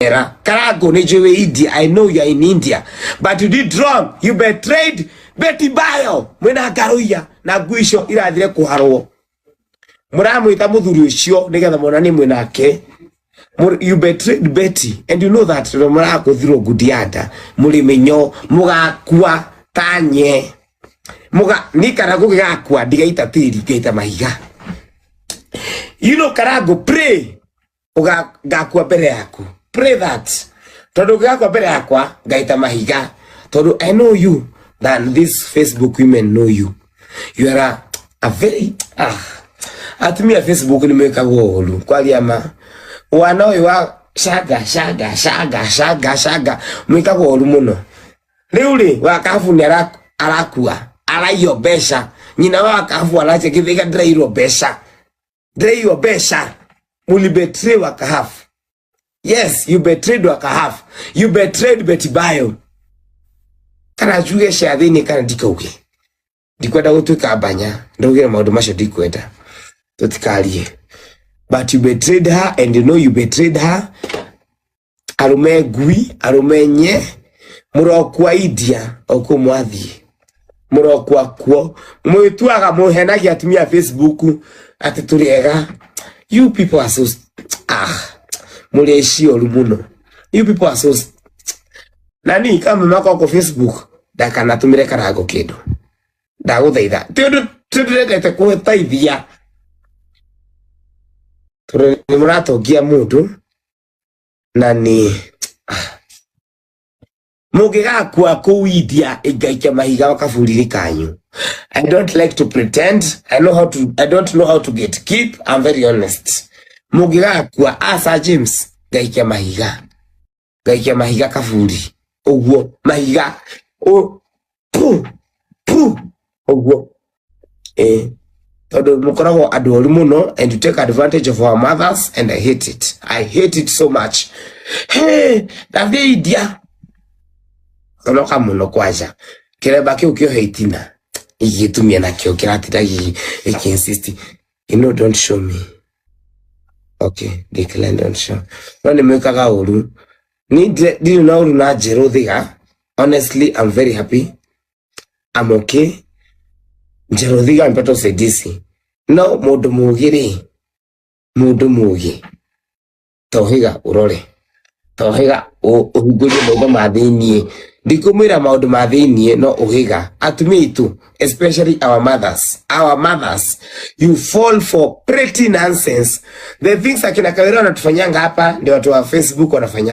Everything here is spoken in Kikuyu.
Era Karango nĩ njũĩ wĩ India. I know you are in India, but you did wrong. You betrayed Betty Bayo mwĩna ngaruiya na ngui icio irathire kũharwo. Mũramwĩta mũthuri ũcio nĩgetha monanie mwĩnake. You betrayed Betty and you know that tondũ mũrakũthirwo ngudianda mũrĩ mĩnyo mũgakua tanye muga ni Karango gĩgakua ndigaita tĩri, ngaita mahiga. You know, Karango, pray ngakua mbere yaku. Pray that tondu ngakua mbere yakwa ngaita mahiga, tondu I know you than these Facebook women know you. You are a very, ah, atumia Facebook ni mwikagwo uru kwaria ma wana uyu wa shanga shanga shanga shanga shanga, mwikagwo uru muno. Riu ri wakabu ni arakua araiywo mbeca, nyina wa wakabu arache githiga ndirairwo mbeca, ndiraiywo mbeca. Muli betray Wakahaf. Yes, you betrayed Wakahaf, you betrayed Betty Bayo. Kana njuge cia thĩinĩ kana ndikauge, ndikwenda gũtuĩka mbanya ndaugire maũndũ macio, ndikwenda tũtikarie, but you betrayed her and you know you betrayed her. Arume ngui, arume nye, mũrokua India o kũu mwathiĩ, mũrokua kuo mwĩtuaga mũhenagia atumia a Facebook atĩ tũrĩ ega. You people are so, ah, mũrĩ aici oru mũno. You people are so, nani kama mako ko Facebook ndakanatũmĩre Karango kĩndũ, ndagũthaitha, ti ũndũ ndĩrendete kũteithia tondũ nĩ mũratongia mũndũ na nĩ mũngĩgakua kũu India ingaikia mahiga kaburi-inĩ kanyu. I don't like to pretend. I don't know how to get keep. I'm very honest. Mũngĩgakua asa James ngaikia mahiga, ngaikia mahiga kaburi ũguo, mahiga pu pu ũguo, tondũ mũkoragwo andũ oru mũno and you take advantage of our mothers and I hate it. I hate it so much. Hey, ndathiĩ India thonoka mũno kwanja kĩremba kĩu kĩohe itina igĩtumia nakĩo kĩratinda gĩkĩ insist, you know, don't show me. Okay, decline, don't show. No nĩ mwĩkaga ũru. Ni ndirĩ na ũru na Njerũ Thiga. Honestly, I'm very happy, I'm okay. Njerũ Thiga amepata usaidizi, no mũndũ mũgĩ rĩ, mũndũ mũgĩ tohiga ũrore, tohiga ũhingũrie maitho ma thĩiniĩ. Ndikũmwĩra maũndũ ma thĩiniĩ, no ũhiga atumia aitũ, especially our mothers, our mothers, you fall for pretty nonsense. The things akina Kawira wanatufanyanga hapa ndio watu wa Facebook wanafanya.